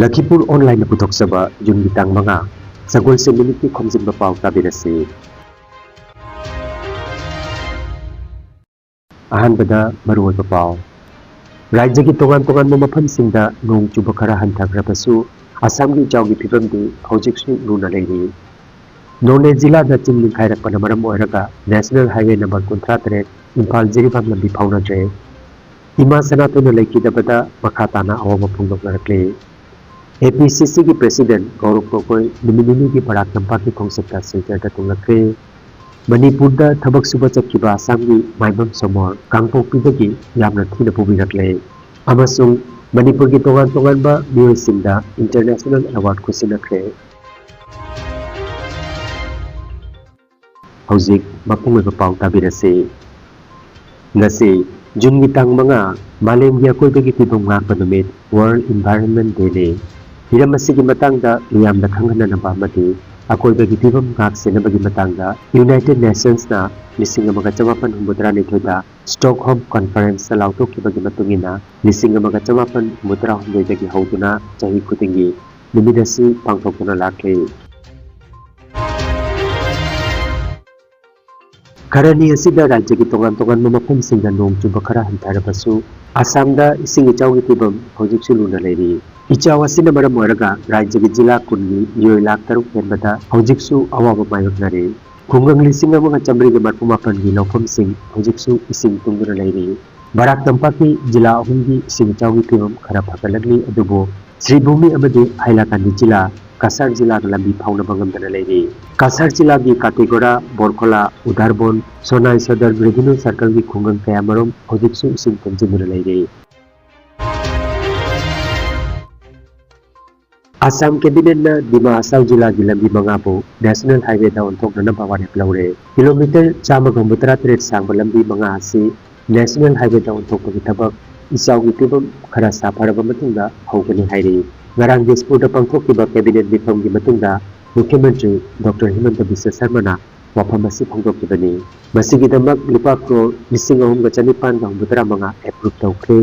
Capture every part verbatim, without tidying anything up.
ꯂꯈꯤꯄꯨꯔ ꯑꯣꯟꯂꯥꯏꯟꯅ ꯄꯨꯊꯣꯛꯆꯕ ꯖꯨꯟꯒꯤ ꯇꯥꯡ ꯃꯉꯥ, ꯁꯒꯣꯜꯁꯦꯟ ꯅꯨꯃꯤꯠꯀꯤ ꯈꯣꯝꯖꯤꯟꯕ ꯄꯥꯎ ꯇꯥꯕꯤꯔꯁꯤ꯫ ꯑꯍꯥꯟꯕꯗ ꯃꯔꯨꯑꯣꯏꯕ ꯄꯥꯎ꯫ ꯔꯥꯖ꯭ꯌꯒꯤ ꯇꯣꯉꯥꯟ ꯇꯣꯉꯥꯟꯕ ꯃꯐꯝꯁꯤꯡꯗ ꯅꯣꯡ ꯆꯨꯕ ꯈꯔ ꯍꯟꯊꯈ꯭ꯔꯕꯁꯨ, ꯑꯁꯥꯝꯒꯤ ꯏꯆꯥꯎꯒꯤ ꯐꯤꯕꯝꯗꯤ ꯍꯧꯖꯤꯛꯁꯨ ꯂꯨꯅ ꯂꯩꯔꯤ꯫ ꯅꯣꯅꯦ ꯖꯤꯂꯥꯗ ꯆꯤꯡ ꯅꯤꯡꯈꯥꯏꯔꯛꯄꯅ ꯃꯔꯝ ꯑꯣꯏꯔꯒ ꯅꯦꯁꯅꯦꯜ ꯍꯥꯏꯋꯦ ꯅꯝꯕꯔ ꯀꯨꯟꯊ꯭ꯔꯥ ꯇꯔꯦꯠ ꯏꯝꯐꯥꯜ ꯖꯤꯔꯤꯕꯥꯝ ꯂꯝꯕꯤ ꯐꯥꯎꯅꯗ꯭ꯔꯦ꯫ ꯏꯃꯥ ꯁꯅꯥꯇꯣꯟꯅ ꯂꯩꯈꯤꯗꯕꯗ ꯃꯈꯥ ꯇꯥꯅ ꯑꯋꯥꯕ ꯐꯣꯡꯗꯣꯛꯅꯔꯛꯂꯤ꯫ ꯑꯦ ꯄꯤ ꯁꯤ ꯁꯤꯒꯤ ꯄ꯭ꯔꯦꯁꯤꯗꯦꯟꯠ ꯒꯧꯔꯕ ꯒꯣꯒꯣꯏ ꯅꯨꯃꯤꯠ ꯅꯤꯅꯤꯒꯤ ꯕꯔꯥꯛ ꯇꯝꯄꯥꯛꯀꯤ ꯈꯣꯡꯆꯠꯇ ꯁꯤꯜꯆꯔꯗ ꯊꯨꯡꯂꯈ꯭ꯔꯦ꯫ ꯃꯅꯤꯄꯨꯔꯗ ꯊꯕꯛ ꯁꯨꯕ ꯆꯠꯈꯤꯕ ꯑꯁꯥꯝꯒꯤ ꯃꯥꯏꯕꯝ ꯁꯣꯃꯣꯔ ꯀꯥꯡꯄꯣꯛꯄꯤꯗꯒꯤ ꯌꯥꯝꯅ ꯊꯤꯅ ꯐꯨꯕꯤꯔꯛꯂꯦ ꯑꯃꯁꯨꯡ ꯃꯅꯤꯄꯨꯔꯒꯤ ꯇꯣꯉꯥꯟ ꯇꯣꯉꯥꯟꯕ ꯃꯤꯑꯣꯏꯁꯤꯡꯗ ꯏꯟꯇꯔꯅꯦꯁꯅꯦꯜ ꯑꯦꯋꯥꯔꯗ ꯈꯨꯠꯁꯤꯟꯅꯈ꯭ꯔꯦ꯫ ꯍꯧꯖꯤꯛ ꯃꯄꯨꯡ ꯑꯣꯏꯕ ꯄꯥꯎ ꯇꯥꯕꯤꯔꯁꯤ꯫ ꯉꯁꯤ ꯖꯨꯟꯒꯤ ꯇꯥꯡ ꯃꯉꯥ, ꯃꯥꯂꯦꯝꯒꯤ ꯑꯀꯣꯏꯕꯒꯤ ꯐꯤꯕꯝ ꯉꯥꯛꯄ ꯅꯨꯃꯤꯠ, World Environment Day ꯅꯤ꯫ ꯍꯤꯔꯝ ꯑꯁꯤꯒꯤ ꯃꯇꯥꯡꯗ ꯃꯤꯌꯥꯝꯗ ꯈꯪꯍꯟꯅꯅꯕ ꯑꯃꯗꯤ ꯑꯀꯣꯏꯕꯒꯤ ꯐꯤꯕꯝ ꯉꯥꯛ ꯁꯦꯟꯅꯕꯒꯤ ꯃꯇꯥꯡꯗ ꯌꯨꯅꯥꯏꯇꯦꯗ ꯅꯦꯁꯟꯁꯅ ꯂꯤꯁꯤꯡ ꯑꯃꯒ ꯆꯃꯥꯄꯟ ꯍꯨꯝꯐꯨꯇꯔꯥꯅꯤꯊꯣꯏꯗ ꯁ꯭ꯇꯣꯛꯍꯣꯝ ꯀꯟꯐꯔꯦꯟꯁꯇ ꯂꯥꯎꯊꯣꯛꯈꯤꯕꯒꯤ ꯃꯇꯨꯡ ꯏꯟꯅ, ꯂꯤꯁꯤꯡ ꯑꯃꯒ ꯆꯃꯥꯄꯟ ꯍꯨꯝꯐꯨꯇꯔꯥꯍꯨꯝꯗꯣꯏꯗꯒꯤ ꯍꯧꯗꯨꯅ ꯆꯍꯤ ꯈꯨꯗꯤꯡꯒꯤ ꯅꯨꯃꯤꯠ ꯑꯁꯤ ꯄꯥꯡꯊꯣꯛꯇꯨꯅ ꯂꯥꯛꯂꯤ꯫ ꯈꯔꯅꯤ ꯑꯁꯤꯗ ꯔꯥꯖ꯭ꯌꯒꯤ ꯇꯣꯉꯥꯟ ꯇꯣꯉꯥꯟꯕ ꯃꯐꯝꯁꯤꯡꯗ ꯅꯣꯡ ꯆꯨꯕ ꯈꯔ ꯍꯟꯊꯔꯕꯁꯨ, ꯑꯁꯥꯝꯗ ꯏꯁꯤꯡ ꯏꯆꯥꯎꯒꯤ ꯐꯤꯕꯝ ꯍꯧꯖꯤꯛꯁꯨ ꯂꯨꯅ ꯂꯩꯔꯤ꯫ ꯏꯆꯥꯎ ꯑꯁꯤꯅ ꯃꯔꯝ ꯑꯣꯏꯔꯒ ꯔꯥꯖ꯭ꯌꯒꯤ ꯖꯤꯂꯥ ꯀꯨꯟꯒꯤ ꯃꯤꯑꯣꯏ ꯂꯥꯈ ꯇꯔꯨꯛ ꯍꯦꯟꯕꯗ ꯍꯧꯖꯤꯛꯁꯨ ꯑꯋꯥꯕ ꯃꯥꯌꯣꯛꯅꯔꯤ꯫ ꯈꯨꯡꯒꯪ ꯂꯤꯁꯤꯡ ꯑꯃꯒ ꯆꯥꯃꯔꯤꯒ ꯃꯔꯐꯨ ꯃꯥꯄꯟꯒꯤ ꯂꯧꯐꯝꯁꯤꯡ ꯍꯧꯖꯤꯛꯁꯨ ꯏꯁꯤꯡ ꯇꯨꯡꯗꯨꯅ ꯂꯩꯔꯤ꯫ ꯕꯔꯥꯛ ꯇꯝꯄꯥꯛꯀꯤ ꯖꯤꯂꯥ ꯑꯍꯨꯝꯒꯤ ꯏꯁꯤꯡ ꯏꯆꯥꯎꯒꯤ ꯐꯤꯕꯝ ꯈꯔ ꯐꯒꯠꯂꯛꯂꯤ, ꯑꯗꯨꯕꯨ ꯁ꯭ꯔꯤꯚꯨꯃꯤ ꯑꯃꯗꯤ ꯍꯥꯏꯂꯥꯀꯥꯟꯗꯤ ꯖꯤꯂꯥ ꯀꯁꯥꯔ ꯖꯤꯂꯥꯒ ꯂꯝꯕꯤ ꯐꯥꯎꯅꯕ ꯉꯝꯗꯅ ꯂꯩꯔꯤ꯫ ꯀꯁꯥꯔ ꯖꯤꯂꯥꯒꯤ ꯀꯥꯇꯦꯒꯣꯔꯥ, ꯕꯣꯔꯈꯣꯂꯥ, ꯎꯗꯥꯔꯕꯣꯟ, ꯁꯣꯅꯥꯏ ꯁꯗꯔ ꯔꯦꯚꯤꯅ꯭ꯌꯨ ꯁꯔꯀꯜꯒꯤ ꯈꯨꯡꯒꯪ ꯀꯌꯥꯃꯔꯨꯝ ꯍꯧꯖꯤꯛꯁꯨ ꯏꯁꯤꯡ ꯊꯨꯝꯖꯤꯟꯗꯨꯅ ꯂꯩꯔꯤ꯫ ꯑꯁꯥꯝ ꯀꯦꯕꯤꯅꯦꯠꯅ ꯗꯤꯃꯥ ꯍꯁꯥꯎ ꯖꯤꯂꯥꯒꯤ ꯂꯝꯕꯤ ꯃꯉꯥꯕꯨ ꯅꯦꯁꯅꯦꯜ ꯍꯥꯏꯋꯦꯗ ꯑꯣꯟꯊꯣꯛꯅꯅꯕ ꯋꯥꯔꯦꯞ ꯂꯧꯔꯦ꯫ ꯀꯤꯂꯣꯃꯤꯇꯔ ꯆꯥꯝꯃꯒ ꯍꯨꯝꯐꯨꯇꯔꯥ ꯇꯔꯦꯠ ꯁꯥꯡꯕ ꯂꯝꯕꯤ ꯃꯉꯥ ꯑꯁꯤ ꯅꯦꯁꯅꯦꯜ ꯍꯥꯏꯋꯦꯗ ꯑꯣꯟꯊꯣꯛꯄꯒꯤ ꯊꯕꯛ ꯏꯆꯥꯎꯒꯤ ꯐꯤꯕꯝ ꯈꯔ ꯁꯥꯐꯔꯕ ꯃꯇꯨꯡꯗ ꯍꯧꯒꯅꯤ ꯍꯥꯏꯔꯤ꯫ ꯉꯔꯥꯡ ꯗꯤꯁꯄꯨꯔꯗ ꯄꯥꯡꯊꯣꯛꯈꯤꯕ ꯀꯦꯕꯤꯅꯦꯠ ꯃꯤꯐꯝꯒꯤ ꯃꯇꯨꯡꯗ ꯃꯨꯈ꯭ꯌ ꯃꯟꯇ꯭ꯔꯤ ꯗꯣꯛꯇꯔ ꯍꯤꯃꯟꯇ ꯕꯤꯁ꯭ꯋ ꯁꯔꯃꯅ ꯋꯥꯐꯝ ꯑꯁꯤ ꯐꯣꯡꯗꯣꯛꯈꯤꯕꯅꯤ꯫ ꯃꯁꯤꯒꯤꯗꯃꯛ ꯂꯨꯄꯥ ꯀ꯭ꯔꯣꯔ ꯂꯤꯁꯤꯡ ꯑꯍꯨꯝꯒ ꯆꯅꯤꯄꯥꯟꯒ ꯍꯨꯝꯐꯨꯇꯔꯥ ꯃꯉꯥ ꯑꯦꯄ꯭ꯔꯨꯚ ꯇꯧꯈ꯭ꯔꯦ꯫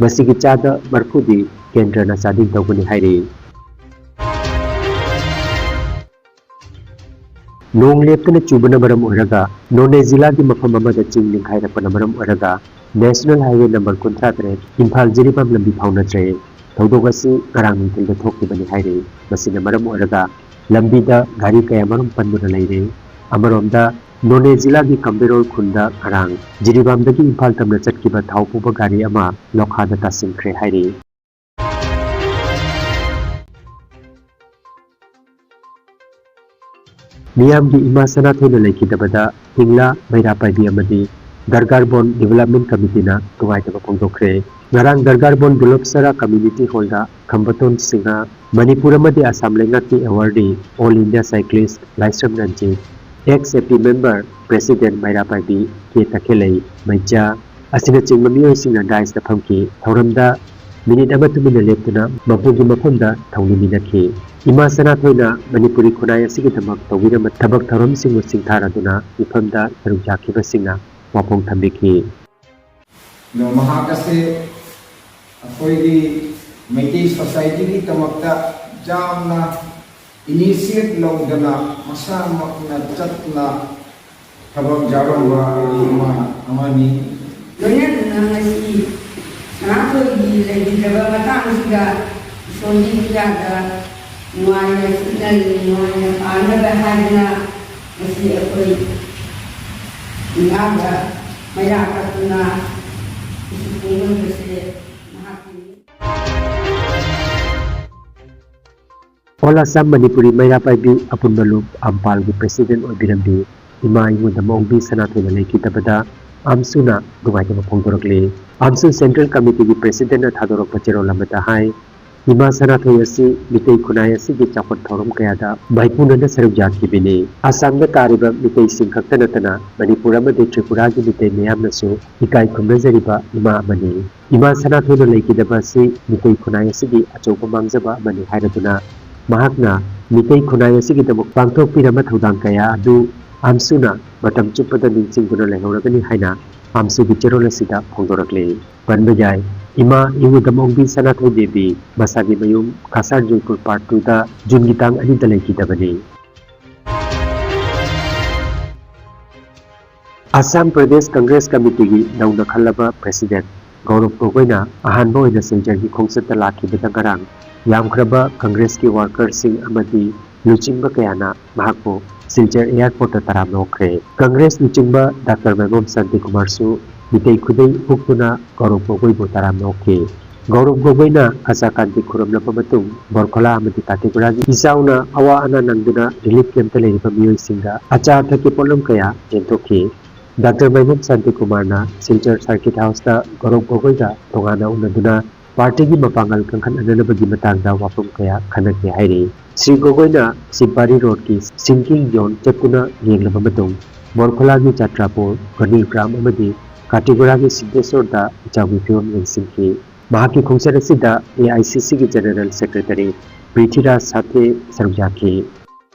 ꯃꯁꯤꯒꯤ ꯆꯥꯗ ꯃꯔꯐꯨꯗꯤ ꯀꯦꯟꯗ꯭ꯔꯅ ꯆꯥꯗꯤꯡ ꯇꯧꯒꯅꯤ ꯍꯥꯏꯔꯤ꯫ ꯅꯣꯡ ꯂꯦꯞꯇꯅ ꯆꯨꯕꯅ ꯃꯔꯝ ꯑꯣꯏꯔꯒ ꯅꯣꯅꯦ ꯖꯤꯂꯥꯒꯤ ꯃꯐꯝ ꯑꯃꯗ ꯆꯤꯡ ꯅꯤꯡꯈꯥꯏꯔꯛꯄꯅ ꯃꯔꯝ ꯑꯣꯏꯔꯒ National Highway number ꯀꯨꯟꯊ꯭ꯔꯥ ꯇꯔꯦꯠ ꯏꯝꯐꯥꯜ ꯖꯤꯔꯤꯕꯥꯝ ꯂꯝꯕꯤ ꯐꯥꯎꯅꯗ꯭ꯔꯦ꯫ ꯊꯧꯗꯣꯛ ꯑꯁꯤ ꯉꯔꯥꯡ ꯅꯨꯡꯊꯤꯜꯗ ꯊꯣꯛꯈꯤꯕꯅꯤ ꯍꯥꯏꯔꯤ꯫ ꯃꯁꯤꯅ ꯃꯔꯝ ꯑꯣꯏꯔꯒ ꯂꯝꯕꯤꯗ ꯒꯥꯔꯤ ꯀꯌꯥꯃꯔꯨꯝ ꯄꯟꯗꯨꯅ ꯂꯩꯔꯦ꯫ ꯑꯃꯔꯣꯝꯗ, ꯅꯣꯅꯦ ꯖꯤꯂꯥꯒꯤ ꯀꯝꯕꯦꯔꯣꯜ ꯈꯨꯟꯗ ꯉꯔꯥꯡ ꯖꯤꯔꯤꯕꯥꯝꯗꯒꯤ ꯏꯝꯐꯥꯜ ꯇꯝꯅ ꯆꯠꯈꯤꯕ ꯊꯥꯎ ꯄꯨꯕ ꯒꯥꯔꯤ ꯑꯃ ꯂꯣꯈꯥꯗ ꯇꯥꯁꯤꯟꯈ꯭ꯔꯦ ꯍꯥꯏꯔꯤ꯫ ꯃꯤꯌꯥꯝꯒꯤ ꯏꯃꯥ ꯁꯅꯥꯊꯣꯏꯅ ꯂꯩꯈꯤꯗꯕꯗ ꯍꯤꯡꯂꯥ ꯃꯩꯔꯥ ꯄꯥꯏꯕꯤ ꯑꯃꯗꯤ ꯗꯔꯒꯥꯔꯕꯣꯟ ꯗꯤꯚꯦꯂꯞꯃꯦꯟ ꯀꯃꯤꯇꯤꯅ ꯅꯨꯡꯉꯥꯏꯇꯕ ꯐꯣꯡꯗꯣꯛꯈ꯭ꯔꯦ꯫ ꯉꯔꯥꯡ ꯗꯔꯒꯥꯔꯕꯣꯟ ꯗꯨꯂꯞꯁꯔꯥ ꯀꯝꯌꯨꯅꯤꯇꯤ ꯍꯣꯜꯗ ꯈꯝꯕꯇꯣꯟ ꯁꯤꯡꯍ, ꯃꯅꯤꯄꯨꯔ ꯑꯃꯗꯤ ꯑꯁꯥꯝ ꯂꯩꯉꯥꯛꯀꯤ ꯑꯦꯋꯥꯔꯗꯤ, ꯑꯣꯜ ꯏꯟꯗꯤꯌꯥ ꯁꯥꯏꯀ꯭ꯂꯤꯁ ꯂꯥꯏꯁ꯭ꯔꯝ ꯔꯟꯖꯤꯠ, ꯑꯦꯛꯁ ꯑꯦ ꯄꯤ ꯃꯦꯝꯕꯔ ꯄ꯭ꯔꯦꯁꯤꯗꯦꯟꯠ ꯃꯩꯔꯥ ꯄꯥꯏꯕꯤ ꯀꯦ ꯇꯈꯦꯜꯂꯩ, ꯃꯩꯆꯥ ꯑꯁꯤꯅꯆꯤꯡꯕ ꯃꯤꯑꯣꯏꯁꯤꯡꯅ ꯗꯥꯏꯁꯇ ꯐꯝꯈꯤ꯫ ꯊꯧꯔꯝꯗ ꯃꯤꯅꯤꯠ ꯑꯃ ꯇꯨꯃꯤꯟꯅ ꯂꯦꯞꯇꯨꯅ ꯃꯄꯨꯒꯤ ꯃꯐꯝꯗ ꯊꯧꯅꯤꯃꯤꯟꯅꯈꯤ꯫ ꯏꯃꯥ ꯁꯅꯥꯊꯣꯏꯅ ꯃꯅꯤꯄꯨꯔꯤ ꯈꯨꯟꯅꯥꯏ ꯑꯁꯤꯒꯤꯗꯃꯛ ꯇꯧꯕꯤꯔꯝꯕ ꯊꯕꯛ ꯊꯧꯔꯝꯁꯤꯡꯕꯨ ꯁꯤꯡꯊꯥꯔꯗꯨꯅ ꯃꯤꯐꯝꯗ ꯁꯔꯨꯛ ꯌꯥꯈꯤꯕꯁꯤꯡꯅ ꯋꯥꯐꯣꯡ ꯊꯝꯕꯤꯈꯤ꯫ ꯑꯗꯣ ꯃꯍꯥꯛ ꯑꯁꯦ ꯑꯩꯈꯣꯏꯒꯤ ꯃꯩꯇꯩ ꯁꯣꯁꯥꯏꯇꯤꯒꯤꯗꯃꯛꯇ ꯌꯥꯝꯅ ꯏꯅꯤꯁꯤꯌꯦꯠ ꯂꯧꯗꯅ ꯃꯁꯥꯃꯛꯅ ꯆꯠꯇꯨꯅ ꯊꯕꯛ ꯌꯥꯎꯔꯝꯕ ꯏꯃꯥ ꯑꯃꯅꯤ꯫ ꯂꯣꯏꯅꯗꯨꯅ ꯉꯁꯤ ꯁꯅꯥꯊꯣꯏꯒꯤ ꯂꯩꯈꯤꯗꯕ ꯃꯇꯥꯡꯁꯤꯗ ꯏꯁꯣꯔꯒꯤ ꯄꯨꯖꯥꯗ ꯅꯨꯡꯉꯥꯏꯅ ꯁꯤꯠꯅ ꯅꯨꯡꯉꯥꯏꯅ ꯄꯥꯟꯅꯕ ꯍꯥꯏꯗꯅ ꯉꯁꯤ ꯑꯩꯈꯣꯏ ꯏꯃꯥꯒ ꯃꯩꯔꯥ ꯀꯠꯇꯨꯅ ꯏꯁꯤꯡ ꯀꯨꯝꯍꯩ ꯑꯁꯤ ꯃꯍꯥꯛꯀꯤ ꯑꯣꯜ ꯑꯁꯥꯝ ꯃꯅꯤꯄꯨꯔꯤ ꯃꯩꯔꯥ ꯄꯥꯏꯕꯤ ꯑꯄꯨꯟꯕ ꯂꯨꯞ ꯑꯝꯄꯥꯜꯒꯤ ꯄ꯭ꯔꯦꯁꯤꯗꯦꯟꯠ ꯑꯣꯏꯕꯤꯔꯝꯕꯤ ꯏꯃꯥ ꯏꯉꯣꯟꯗ ꯃꯥꯎꯕꯤ ꯁꯅꯥꯊꯣꯏꯅ ꯂꯩꯈꯤꯗꯕꯗ ꯑꯝꯁꯨꯅ ꯅꯨꯡꯉꯥꯏꯇꯕ ꯐꯣꯡꯗꯣꯔꯛꯂꯤ꯫ ꯑꯝꯁꯨ ꯁꯦꯟꯇ꯭ꯔꯦꯜ ꯀꯃꯤꯇꯤꯒꯤ ꯄ꯭ꯔꯦꯁꯤꯗꯦꯟꯠꯅ ꯊꯥꯗꯣꯔꯛꯄ ꯆꯦꯔꯣꯜ ꯑꯃꯗ ꯍꯥꯏ, ꯏꯃꯥ ꯁꯅꯥꯊꯣꯏ ꯑꯁꯤ ꯃꯤꯇꯩ ꯈꯨꯟꯅꯥꯏ ꯑꯁꯤꯒꯤ ꯆꯥꯎꯈꯠ ꯊꯧꯔꯝ ꯀꯌꯥꯗ ꯃꯥꯏꯄꯨꯅꯅ ꯁꯔꯨꯛ ꯌꯥꯈꯤꯕꯅꯤ꯫ ꯑꯁꯥꯝꯗ ꯇꯥꯔꯤꯕ ꯃꯤꯇꯩꯁꯤꯡ ꯈꯛꯇ ꯅꯠꯇꯅ ꯃꯅꯤꯄꯨꯔ ꯑꯃꯗꯤ ꯇ꯭ꯔꯤꯄꯨꯔꯥꯒꯤ ꯃꯤꯇꯩ ꯃꯤꯌꯥꯝꯅꯁꯨ ꯏꯀꯥꯏ ꯈꯨꯝꯅꯖꯔꯤꯕ ꯏꯃꯥ ꯑꯃꯅꯤ꯫ ꯏꯃꯥ ꯁꯅꯥꯊꯣꯏꯅ ꯂꯩꯈꯤꯗꯕ ꯑꯁꯤ ꯃꯤꯇꯩ ꯈꯨꯟꯅꯥꯏ ꯑꯁꯤꯒꯤ ꯑꯆꯧꯕ ꯃꯥꯡꯖꯕ ꯑꯃꯅꯤ ꯍꯥꯏꯔꯗꯨꯅ ꯃꯍꯥꯛꯅ ꯃꯤꯇꯩ ꯈꯨꯟꯅꯥꯏ ꯑꯁꯤꯒꯤꯗꯃꯛ ꯄꯥꯡꯊꯣꯛꯄꯤꯔꯝꯕ ꯊꯧꯗꯥꯡ ꯀꯌꯥ ꯑꯗꯨ ꯑꯝꯁꯨꯅ ꯃꯇꯝ ꯆꯨꯞꯄꯗ ꯅꯤꯡꯁꯤꯡꯗꯨꯅ ꯂꯩꯍꯧꯔꯒꯅꯤ ꯍꯥꯏꯅ ꯑꯝꯁꯨꯒꯤ ꯆꯦꯔꯣꯜ ꯑꯁꯤꯗ ꯐꯣꯡꯗꯣꯔꯛꯂꯤ꯫ ꯄꯟꯕ ꯌꯥꯏ, ꯏꯃꯥ ꯏꯋꯨꯗꯃꯣꯡꯕꯤ ꯁꯅꯥꯊꯣꯏ ꯗꯦꯕꯤ ꯃꯁꯥꯒꯤ ꯃꯌꯨꯝ ꯀꯁꯥꯔ ꯖꯣꯏꯄꯨꯔ ꯄꯥꯔꯠ ꯇꯨꯗ ꯖꯨꯟꯒꯤ ꯇꯥꯡ ꯑꯅꯤꯗ ꯂꯩꯈꯤꯗꯕꯅꯤ꯫ ꯑꯁꯥꯝ ꯄ꯭ꯔꯗꯦꯁ ꯀꯪꯒ꯭ꯔꯦꯁ ꯀꯃꯤꯇꯤꯒꯤ ꯅꯧꯅ ꯈꯜꯂꯕ ꯄ꯭ꯔꯦꯁꯤꯗꯦꯟꯠ ꯒꯧꯔꯕ ꯒꯣꯒꯣꯏꯅ ꯑꯍꯥꯟꯕ ꯑꯣꯏꯅ ꯁꯤꯜꯆꯔꯒꯤ ꯈꯣꯡꯆꯠꯇ ꯂꯥꯛꯈꯤꯕꯗ ꯉꯔꯥꯡ ꯌꯥꯝꯈ꯭ꯔꯕ ꯀꯪꯒ꯭ꯔꯦꯁꯀꯤ ꯋꯥꯔꯀꯔꯁꯤꯡ ꯑꯃꯗꯤ ꯂꯨꯆꯤꯡꯕ ꯀꯌꯥꯅ ꯃꯍꯥꯛꯄꯨ ꯁꯤꯜꯆꯔ ꯑꯦꯌꯥꯔꯄꯣꯔꯠꯇ ꯇꯔꯥꯝꯅ ꯑꯣꯛꯈ꯭ꯔꯦ꯫ ꯀꯪꯒ꯭ꯔꯦꯁ ꯂꯨꯆꯤꯡꯕ ꯗꯥꯛꯇꯔ ꯃꯥꯏꯕꯝ ꯁꯥꯟꯇꯤꯀꯨꯃꯥꯔꯁꯨ ꯃꯤꯇꯩ ꯈꯨꯗꯩ ꯎꯞꯇꯨꯅ ꯒꯧꯔꯕ ꯒꯣꯒꯣꯏꯕꯨ ꯇꯔꯥꯝꯅ ꯑꯣꯛꯈꯤ꯫ ꯒꯧꯔꯕ ꯒꯣꯒꯣꯏꯅ ꯀꯆꯥ ꯀꯥꯟꯇꯤ ꯈꯨꯔꯨꯝꯂꯕ ꯃꯇꯨꯡ ꯕꯣꯔꯈꯣꯂꯥ ꯑꯃꯗꯤ ꯀꯥꯇꯤꯒꯨꯔꯥꯒꯤ ꯏꯆꯥꯎꯅ ꯑꯋꯥ ꯑꯅꯥ ꯅꯪꯗꯨꯅ ꯔꯤꯂꯤꯐ ꯀꯦꯝꯞꯇ ꯂꯩꯔꯤꯕ ꯃꯤꯑꯣꯏꯁꯤꯡꯗ ꯑꯆꯥ ꯑꯊꯛꯀꯤ ꯄꯣꯠꯂꯝ ꯀꯌꯥ ꯌꯦꯟꯊꯣꯛꯈꯤ꯫ ꯗꯥꯛꯇꯔ ꯃꯥꯏꯕꯝ ꯁꯥꯟꯇꯤꯀꯨꯃꯥꯔꯅ ꯁꯤꯜꯆꯔ ꯁꯥꯔꯀꯤꯠ ꯍꯥꯎꯁꯇ ꯒꯧꯔꯕ ꯒꯣꯒꯣꯏꯒ ꯇꯣꯉꯥꯟꯅ ꯎꯅꯗꯨꯅ ꯄꯥꯔꯇꯤꯒꯤ ꯃꯄꯥꯡꯒꯜ ꯀꯟꯈꯠꯅꯅꯕꯒꯤ ꯃꯇꯥꯡꯗ ꯋꯥꯐꯝ ꯀꯌꯥ ꯈꯟꯅꯈꯤ ꯍꯥꯏꯔꯤ꯫ ꯁ꯭ꯔꯤ ꯒꯣꯒꯣꯏꯅ ꯁꯤꯕꯥꯔꯤ ꯔꯣꯗꯀꯤ ꯁꯤꯡꯀꯤꯡ ꯖꯣꯟ ꯆꯠꯇꯨꯅ ꯌꯦꯡꯂꯕ ꯃꯇꯨꯡ ꯕꯣꯔꯈꯣꯂꯥꯒꯤ ꯆꯥꯇ꯭ꯔꯥꯄꯨꯔ, ꯒꯅꯤꯜꯒ꯭ꯔꯥꯝ ꯑꯃꯗꯤ ꯀꯥꯇꯤꯒꯨꯔꯥꯒꯤ ꯁꯤद्धꯦꯁꯣꯔꯗ ꯏꯆꯥꯎꯒꯤ ꯐꯤꯕꯝ ꯌꯦꯡꯁꯤꯟꯈꯤ꯫ ꯃꯍꯥꯛꯀꯤ ꯈꯣꯡꯆꯠ ꯑꯁꯤꯗ ꯑꯦ ꯑꯥꯏ ꯁꯤ ꯁꯤꯒꯤ ꯖꯦꯅꯔꯦꯜ ꯁꯦꯀ꯭ꯔꯦꯇꯔꯤ ꯄ꯭ꯔꯤꯊꯤꯔꯥꯖ ꯁꯥꯊꯦ ꯁꯔꯨꯛ ꯌꯥꯈꯤ꯫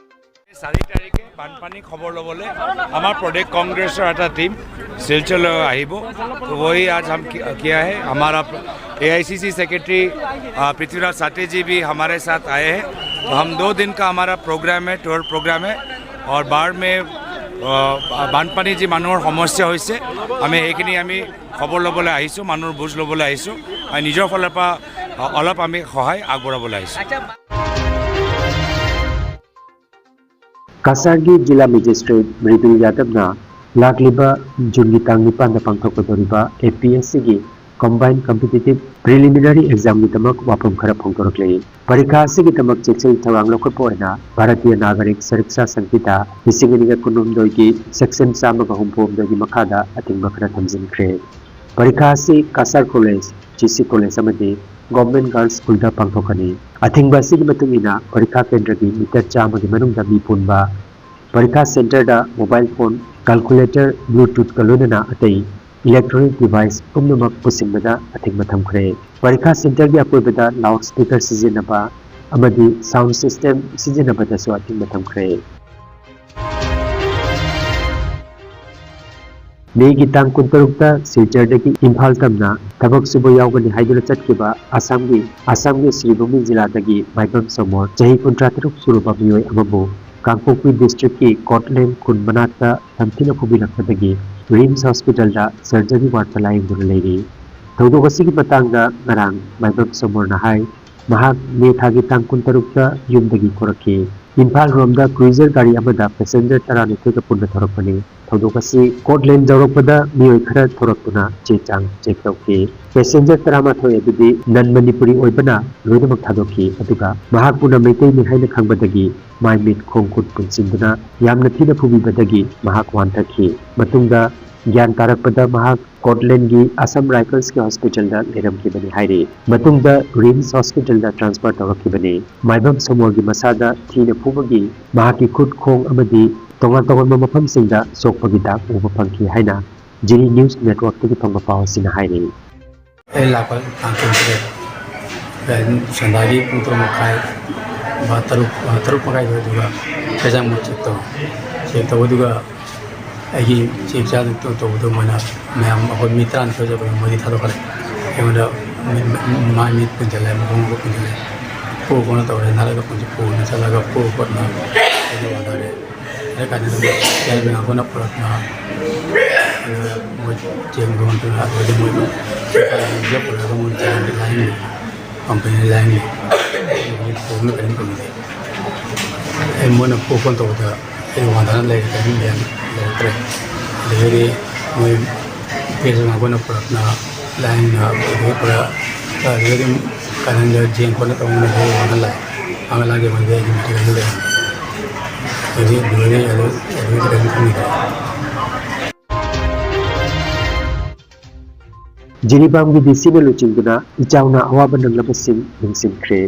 চাৰি তাৰিখে বানপানী খবৰ ল'বলৈ আমাৰ প্ৰদেশ কংগ্ৰেছৰ এটা টিম শিলচৰলৈ আহিব। তো वही आज हम कि- किया है। हमारा एआईसीसी सेक्रेटरी पृथ्वीराज साठे जी भी हमारे साथ आए हैं। तो हम दो दिन का हमारा प्रोग्राम है, टूर प्रोग्राम है। और बाढ़ में বানপানী যি মানুহৰ সমস্যা হৈছে, আমি সেইখিনি আমি খবৰ ল'বলৈ আহিছোঁ, মানুহৰ বুজ ল'বলৈ আহিছোঁ। আৰু নিজৰ ফালৰ পৰা অলপ আমি সহায় আগবঢ়াবলৈ আহিছোঁ। ꯀꯁꯥꯔꯒꯤ ꯖꯤꯂꯥ ꯃꯦꯖꯤꯁꯇ꯭ꯔꯦꯠ ꯃ꯭ꯔꯤꯗꯨꯜ ꯌꯥꯗꯕꯅ ꯂꯥꯛꯂꯤꯕ ꯖꯨꯟꯒꯤ ꯇꯥꯡ ꯅꯤꯄꯥꯟꯗ ꯄꯥꯡꯊꯣꯛꯀꯗꯧꯔꯤꯕ ꯑꯦꯄꯤꯑꯦꯁꯁꯤꯒꯤ ꯀꯝꯕꯥꯏꯟ ꯀꯝꯄꯤꯇꯤꯇꯤꯚ ꯄ꯭ꯔꯤꯂꯤꯃꯤꯅꯔꯤ ꯑꯦꯛꯖꯥꯝꯒꯤꯗꯃꯛ ꯋꯥꯐꯝ ꯈꯔ ꯐꯣꯡꯗꯣꯔꯛꯂꯤ꯫ ꯄꯔꯤꯈꯥ ꯑꯁꯤꯒꯤꯗꯃꯛ ꯆꯦꯛꯁꯤꯜ ꯊꯧꯔꯥꯡ ꯂꯧꯈꯠꯄ ꯑꯣꯏꯅ ꯚꯥꯔꯇꯤꯌ ꯅꯥꯒꯔꯤꯛ ꯁꯔꯤꯛꯁꯥ ꯁꯪꯍꯤꯇꯥ ꯂꯤꯁꯤꯡ ꯑꯅꯤꯒ ꯀꯨꯟꯍꯨꯝꯗꯣꯏꯒꯤ ꯁꯦꯛꯁꯟ ꯆꯥꯝꯃꯒ ꯍꯨꯝꯐꯨꯍꯨꯝꯗꯣꯏꯒꯤ ꯃꯈꯥꯗ ꯑꯊꯤꯡꯕ ꯈꯔ ꯊꯝꯖꯤꯟꯈ꯭ꯔꯦ꯫ ꯄꯔꯤꯈꯥ ꯑꯁꯤ Cachar college, G C college ꯑꯃꯗꯤ ꯒꯣꯚꯔꯟꯃꯦꯟꯠ ꯒꯥꯔꯜꯁ ꯁ꯭ꯀꯨꯜꯗ ꯄꯥꯡꯊꯣꯛꯀꯅꯤ꯫ ꯑꯊꯤꯡꯕ ꯑꯁꯤꯒꯤ ꯃꯇꯨꯡ ꯏꯟꯅ ꯄꯔꯤꯈꯥ ꯀꯦꯟꯗ꯭ꯔꯒꯤ ꯃꯤꯇꯔ ꯆꯥꯝꯃꯒꯤ ꯃꯅꯨꯡꯗ ꯃꯤ ꯄꯨꯟꯕ, ꯄꯔꯤꯈꯥ ꯁꯦꯟꯇꯔꯗ ꯃꯣꯕꯥꯏꯜ ꯐꯣꯟ, ꯀꯥꯜꯀꯨꯂꯦꯇꯔ, ꯕ꯭ꯂꯨꯇꯨꯠꯀ ꯂꯣꯏꯅꯅ ꯑꯇꯩ ꯏꯂꯦꯛꯇ꯭ꯔꯣꯅꯤꯛ ꯗꯤꯚꯥꯏꯁ ꯄꯨꯝꯅꯃꯛ ꯄꯨꯁꯤꯟꯕꯗ ꯑꯊꯤꯡꯕ ꯊꯝꯈ꯭ꯔꯦ꯫ ꯄꯔꯤꯈꯥ ꯁꯦꯟꯇꯔꯒꯤ ꯑꯀꯣꯏꯕꯗ ꯂꯥꯎꯗ ꯁ꯭ꯄꯤꯀꯔ ꯁꯤꯖꯤꯟꯅꯕ ꯑꯃꯗꯤ ꯁꯥꯎꯟꯗ ꯁꯤꯁꯇꯦꯝ ꯁꯤꯖꯤꯟꯅꯕꯗꯁꯨ ꯑꯊꯤꯡꯕ ꯊꯝꯈ꯭ꯔꯦ꯫ ꯃꯦꯒꯤ ꯇꯥꯡ ꯀꯨꯟꯇꯔꯨꯛꯇ ꯁꯤꯜꯆꯔꯗꯒꯤ ꯏꯝꯐꯥꯜ ꯇꯝꯅ ꯊꯕꯛ ꯁꯨꯕ ꯌꯥꯎꯒꯅꯤ ꯍꯥꯏꯗꯨꯅ ꯆꯠꯈꯤꯕ ꯑꯁꯥꯝꯒꯤ, ꯑꯁꯥꯝꯒꯤ ꯁ꯭ꯔꯤꯚꯨꯃꯤ ꯖꯤꯂꯥꯗꯒꯤ ꯃꯥꯏꯕꯝ ꯁꯣꯃꯣꯔ, ꯆꯍꯤ ꯀꯨꯟꯊ꯭ꯔꯥ ꯇꯔꯨꯛ ꯁꯨꯔꯕ ꯃꯤꯑꯣꯏ ꯑꯃꯕꯨ ꯀꯥꯡꯄꯣꯛꯄꯤ ꯗꯤꯁꯇ꯭ꯔꯤꯛꯀꯤ ꯀꯣꯠꯂꯦꯟ ꯈꯨꯟ ꯃꯅꯥꯛꯇ ꯅꯝꯊꯤꯅ ꯐꯨꯕꯤꯔꯛꯄꯗꯒꯤ ꯔꯤꯝꯁ ꯍꯣꯁꯄꯤꯇꯥꯜꯗ ꯁꯔꯖꯔꯤ ꯋꯥꯔꯗꯇ ꯂꯥꯌꯦꯡꯗꯨꯅ ꯂꯩꯔꯤ꯫ ꯊꯧꯗꯣꯛ ꯑꯁꯤꯒꯤ ꯃꯇꯥꯡꯗ ꯉꯔꯥꯡ ꯃꯥꯏꯕꯝ ꯁꯣꯃꯣꯔꯅ ꯍꯥꯏ, ꯃꯍꯥꯛ ꯃꯦ ꯊꯥꯒꯤ ꯇꯥꯡ ꯀꯨꯟꯇꯔꯨꯛꯇ ꯌꯨꯝꯗꯒꯤ ꯊꯣꯔꯛꯈꯤ꯫ ꯏꯝꯐꯥꯜ ꯔꯣꯝꯗ ꯀ꯭ꯔꯨꯏꯖꯔ ꯒꯥꯔꯤ ꯑꯃꯗ ꯄꯦꯁꯦꯟꯖꯔ ꯇꯔꯥꯅꯤꯊꯣꯏꯒ ꯄꯨꯟꯅ ꯊꯧꯔꯛꯄꯅꯤ꯫ ꯊꯧꯗꯣꯛ ꯑꯁꯤ ꯀꯣꯠꯂꯦꯟ ꯌꯧꯔꯛꯄꯗ ꯃꯤꯑꯣꯏ ꯈꯔ ꯊꯣꯔꯛꯇꯨꯅ ꯆꯦ ꯆꯥꯡ ꯆꯦꯛ ꯇꯧꯈꯤ꯫ ꯄꯦꯁꯦꯟꯖꯔ ꯇꯔꯥꯃꯥꯊꯣꯏ ꯑꯗꯨꯗꯤ ꯅꯟ ꯃꯅꯤꯄꯨꯔꯤ ꯑꯣꯏꯕꯅ ꯂꯣꯏꯅꯃꯛ ꯊꯥꯗꯣꯛꯈꯤ, ꯑꯗꯨꯒ ꯃꯍꯥꯛꯄꯨꯅ ꯃꯩꯇꯩꯅꯤ ꯍꯥꯏꯅ ꯈꯪꯕꯗꯒꯤ ꯃꯥꯏ ꯃꯤꯠ ꯈꯣꯡ ꯈꯨꯠ ꯄꯨꯟꯁꯤꯟꯗꯨꯅ ꯌꯥꯝꯅ ꯊꯤꯅ ꯐꯨꯕꯤꯕꯗꯒꯤ ꯃꯍꯥꯛ ꯋꯥꯟꯊꯈꯤ꯫ ꯃꯇꯨꯡꯗ ꯒ꯭ꯌꯥꯟ ꯇꯥꯔꯛꯄꯗ ꯃꯍꯥꯛ ꯀꯣꯠꯂꯦꯟꯒꯤ ꯑꯁꯥꯝ ꯔꯥꯏꯐꯜꯁꯀꯤ ꯍꯣꯁꯄꯤꯇꯥꯜꯗ ꯂꯩꯔꯝꯈꯤꯕꯅꯤ ꯍꯥꯏꯔꯤ꯫ ꯃꯇꯨꯡꯗ ꯔꯤꯝꯁ ꯍꯣꯁꯄꯤꯇꯥꯜꯗ ꯇ꯭ꯔꯥꯟꯁꯐꯔ ꯇꯧꯔꯛꯈꯤꯕꯅꯤ꯫ ꯃꯥꯏꯕꯝ ꯁꯣꯃꯣꯔꯒꯤ ꯃꯁꯥꯗ ꯊꯤꯅ ꯐꯨꯕꯒꯤ ꯃꯍꯥꯛꯀꯤ ꯈꯨꯠ ꯈꯣꯡ ꯑꯃꯗꯤ ꯇꯣꯉꯥꯟ ꯇꯣꯉꯥꯟꯕ ꯃꯐꯝꯁꯤꯡꯗ ꯁꯣꯛꯄꯒꯤ ꯗꯥꯛ ꯎꯕ ꯐꯪꯈꯤ ꯍꯥꯏꯅ ꯖꯤꯔꯤ ꯅ꯭ꯌꯨꯁ ꯅꯦꯠꯋꯥꯔꯛꯇꯒꯤ ꯐꯪꯕ ꯄꯥꯎ ꯑꯁꯤꯅ ꯍꯥꯏꯔꯤ꯫ ꯑꯩ ꯂꯥꯛꯄ ꯇꯥꯡ ꯀꯨꯟꯇꯔꯦꯠ, ꯁꯟꯗꯥꯒꯤ ꯄꯨꯡ ꯇꯔꯨꯛ ꯃꯈꯥꯏ, ꯇꯔꯨꯛ, ꯇꯔꯨꯛ ꯃꯈꯥꯏꯗ ꯑꯗꯨꯒ ꯀꯩꯁꯥꯝ ꯆꯦꯛ ꯇꯧ, ꯆꯦꯛ ꯇꯧꯕꯗꯨꯒ ꯑꯩꯒꯤ ꯆꯦꯛ ꯆꯥꯗ ꯇꯧ-, ꯇꯧꯕꯗꯣ ꯃꯣꯏꯅ ꯃꯌꯥꯝ ꯑꯩꯈꯣꯏ ꯃꯤ ꯇꯔꯥꯅꯤꯊꯣꯏ ꯆꯠꯄꯗꯣ ꯃꯣꯏꯗꯤ ꯊꯥꯗꯣꯛꯈ꯭ꯔꯦ꯫ ꯑꯩꯉꯣꯟꯗ ꯃꯤꯠ, ꯃꯥꯏ ꯃꯤꯠ ꯄꯨꯟꯁꯤꯜꯂꯦ, ꯃꯈꯣꯡ ꯃꯈꯨꯠ ꯄꯨꯟꯁꯤꯜꯂꯦ꯫ ꯄꯨ ꯄꯨꯅ ꯇꯧꯔꯦ, ꯅꯥꯔꯒ ꯄꯨꯟꯁꯤ ꯄꯨꯅ ꯆꯠꯂꯒ ꯄꯨ ꯈꯣꯠꯅ ꯑꯩꯗꯤ ꯋꯥꯟꯊꯔꯦ꯫ ꯑꯗꯨ ꯀꯥꯟꯗ ꯑꯗꯨꯝ ꯌꯥꯏꯃ ꯑꯩꯈꯣꯏꯅ ꯄꯨꯔꯛꯅ ꯑꯗꯨꯒ ꯃꯣꯏ ꯆꯦꯡ ꯈꯣꯝꯗꯨꯅ ꯑꯗꯨꯗꯒꯤ ꯃꯣꯏ ꯄꯨꯔꯛꯑꯒ ꯃꯣꯏ ꯆꯦꯡ ꯂꯥꯏꯌꯦꯡꯉꯤ꯫ ꯀꯝꯄꯅꯤ ꯂꯥꯏꯌꯦꯡꯉꯤ꯫ ꯍꯧꯖꯤꯛ ꯄꯨꯅ ꯀꯔꯤꯝ ꯇꯧꯅꯗꯦ꯫ ꯑꯩ ꯃꯣꯏꯅ ꯄꯨ ꯈꯣꯠ ꯇꯧꯕꯗ ꯑꯩ ꯋꯥꯟꯊꯅ ꯂꯩꯔꯦ, ꯀꯔꯤꯝ ꯂꯩꯔꯝ-, ꯂꯩꯔꯛꯇ꯭ꯔꯦ꯫ ꯑꯗꯒꯤꯗꯤ ꯃꯣꯏ ꯄꯦꯁ ꯑꯩꯈꯣꯏꯅ ꯄꯨꯔꯛꯅ ꯂꯥꯏꯌꯦꯡꯅ ꯑꯗꯨꯗꯒꯤ ꯄꯨꯔꯛ-, ꯑꯗꯨꯗꯒꯤ ꯀꯥꯅꯟꯗ ꯖꯦꯟ ꯈꯣꯠꯅ ꯇꯧꯕꯅ ꯍꯦꯛ ꯋꯥꯡꯈꯠꯂꯛꯑꯦ꯫ ꯋꯥꯡꯈꯠꯂꯛꯑꯒ ꯃꯣꯏꯗꯤ ꯑꯩꯒꯤ ꯃꯦꯗꯤꯀꯦꯜꯗ ꯂꯩꯔꯝꯃꯦ꯫ ꯍꯧꯖꯤꯛ ꯂꯣꯏꯔꯦ, ꯑꯗꯨ, ꯑꯗꯨꯒꯤ ꯀꯔꯤꯝ ꯈꯪꯈꯤꯗ꯭ꯔꯦ꯫ ꯖꯤꯔꯤꯕꯥꯝꯒꯤ ꯗꯤ ꯁꯤꯅ ꯂꯨꯆꯤꯡꯗꯨꯅ ꯏꯆꯥꯎꯅ ꯑꯋꯥꯕ ꯅꯪꯂꯕꯁꯤꯡ ꯌꯦꯡꯁꯤꯟꯈ꯭ꯔꯦ꯫